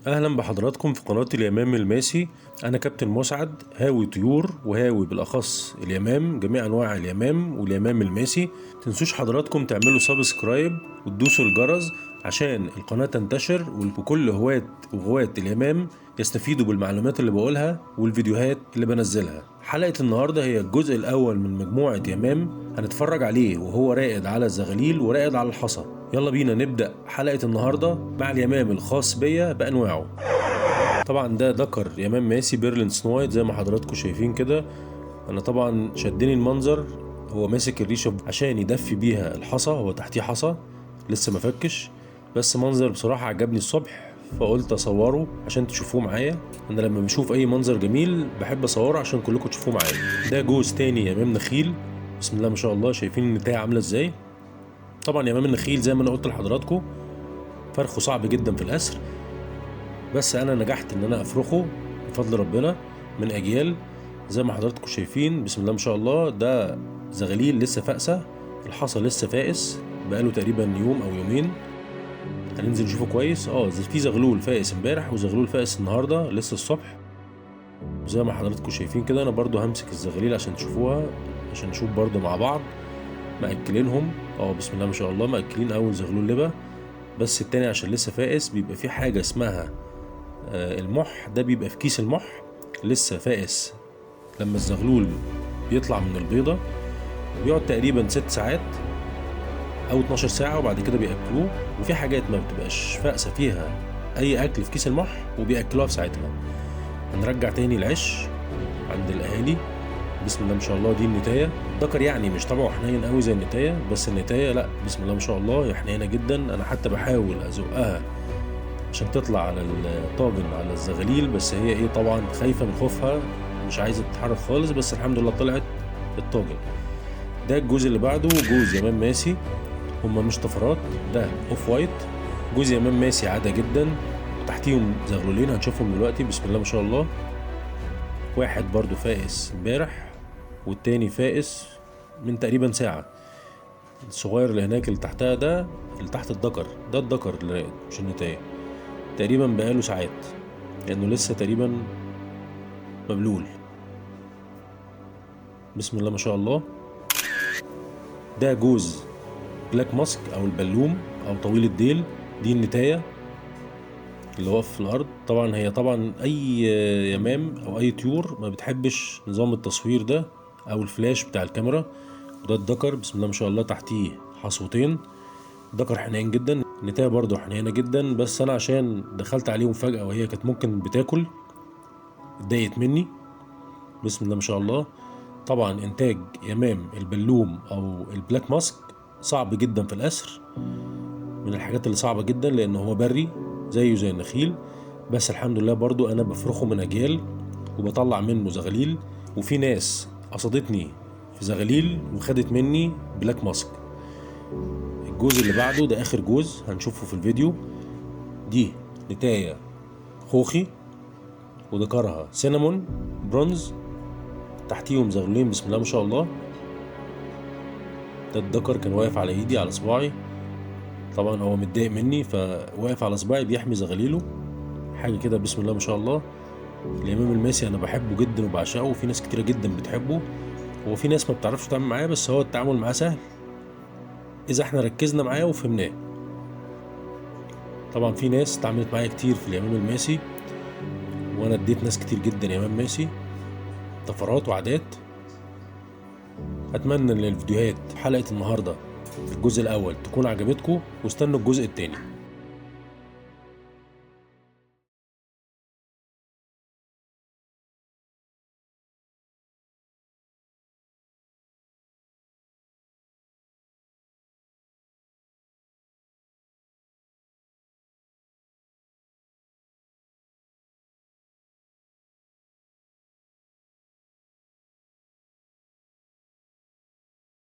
اهلا بحضراتكم في قناة اليمام الماسي. انا كابتن مسعد، هاوي طيور وهاوي بالاخص اليمام، جميع انواع اليمام واليمام الماسي. تنسوش حضراتكم تعملوا subscribe وتدوسوا الجرس عشان القناة تنتشر وكل هواة وغواة اليمام يستفيدوا بالمعلومات اللي بقولها والفيديوهات اللي بنزلها. حلقة النهاردة هي الجزء الاول من مجموعة يمام هنتفرج عليه وهو راقد على الزغاليل وراقد على الحصى. يلا بينا نبدأ حلقة النهاردة مع اليمام الخاص بيا بأنواعه. طبعا ده ذكر يمام ماسي برلين snow white زي ما حضراتكم شايفين كده. انا طبعا شدني المنظر، هو ماسك الريشة عشان يدفي بيها الحصى، هو تحتيه حصى لسه ما فكش، بس منظر بصراحة عجبني الصبح فقلت اصوره عشان تشوفوه معايا. انا لما بشوف اي منظر جميل بحب اصوره عشان كلكم تشوفوه معايا. ده جوز تاني يمام نخيل، بسم الله ما شاء الله، شايفين النتاية عاملة ازاي. طبعا يمام النخيل زي ما انا قلت لحضراتكم فرخة صعب جدا في الاسر، بس انا نجحت ان انا افرخه بفضل ربنا من اجيال زي ما حضراتكم شايفين، بسم الله ما شاء الله. ده زغاليل لسه فاقسه، الحصى لسه فائس، بقاله تقريبا يوم او يومين. هننزل نشوفه كويس. في زغلول فائس امبارح وزغلول فائس النهارده لسه الصبح زي ما حضراتكم شايفين كده. انا برضو همسك الزغاليل عشان تشوفوها، عشان نشوف برضو مع بعض. مأكلينهم بسم الله ما شاء الله، مأكلين اول زغلول لبا، بس التاني عشان لسه فائس بيبقى في حاجة اسمها المح، ده بيبقى في كيس المح لسه فائس. لما الزغلول بيطلع من البيضة بيقعد تقريبا 6 ساعات او 12 ساعة وبعد كده بيأكلوه. وفي حاجات ما بتبقاش فاقسه فيها اي اكل في كيس المح وبيأكلوها في ساعتها. هنرجع تاني العش عند الاهالي، بسم الله ما شاء الله. دي النتايه، ذكر يعني مش طبعه حنين قوي زي النتايه، بس النتايه لا بسم الله ما شاء الله هي حنينه جدا. انا حتى بحاول ازقها عشان تطلع على الطاجن على الزغاليل، بس هي ايه طبعا خايفة من خوفها مش عايزه تتحرك خالص، بس الحمد لله طلعت الطاجن. ده الجزء اللي بعده جوز يمام ماسي، هما مش طفرات، ده off white، جوز يمام ماسي عادة جدا. تحتيهم زغلولين هنشوفهم دلوقتي بسم الله ما شاء الله. واحد برضو فائس امبارح والتاني فائس من تقريبا ساعة. الصغير اللي هناك اللي تحتها ده اللي تحت الذكر، ده الذكر اللي راقد مش النتاية، تقريبا بقاله ساعات لانه لسه تقريبا مبلول، بسم الله ما شاء الله. ده جوز black mask او البلوم او طويل الديل، دي النتاية اللي واقف في الارض. طبعا هي طبعا اي يمام او اي طيور ما بتحبش نظام التصوير ده او الفلاش بتاع الكاميرا. وده الذكر بسم الله ما شاء الله تحتيه حصوتين، ذكر حنين جدا، النتاية برضو حنينة جدا، بس انا عشان دخلت عليهم فجأة وهي كانت ممكن بتاكل اتضايقت مني، بسم الله ما شاء الله. طبعا انتاج يمام البلوم او ال black mask صعب جدا في الاسر، من الحاجات اللي صعبة جدا لان هو بري زيه زي النخيل، بس الحمد لله برضو انا بفرخه من اجيال وبطلع منه زغاليل. وفي ناس قصدتني في زغاليل وخدت مني black mask. الجوز اللي بعده ده اخر جوز هنشوفه في الفيديو، دي نتاية خوخي وذكرها cinnamon bronze، تحتيهم زغلولين بسم الله ما شاء الله. ده الذكر كان واقف على ايدي على صباعي، طبعا هو متضايق مني فواقف على صباعي بيحمي زغاليله، حاجة كده بسم الله ما شاء الله. اليمام الماسي انا بحبه جدا وبعشقه، وفي ناس كتيرة جدا بتحبه، وفي ناس ما بتعرفش تتعامل معاه، بس هو التعامل معاه سهل اذا احنا ركزنا معاه وفهمناه. طبعا في ناس اتعاملت معايا كتير في اليمام الماسي، وانا اديت ناس كتير جدا يمام ماسي طفرات وعادات. اتمنى ان الفيديوهات حلقة النهارده الجزء الاول تكون عجبتكم، واستنوا الجزء التاني.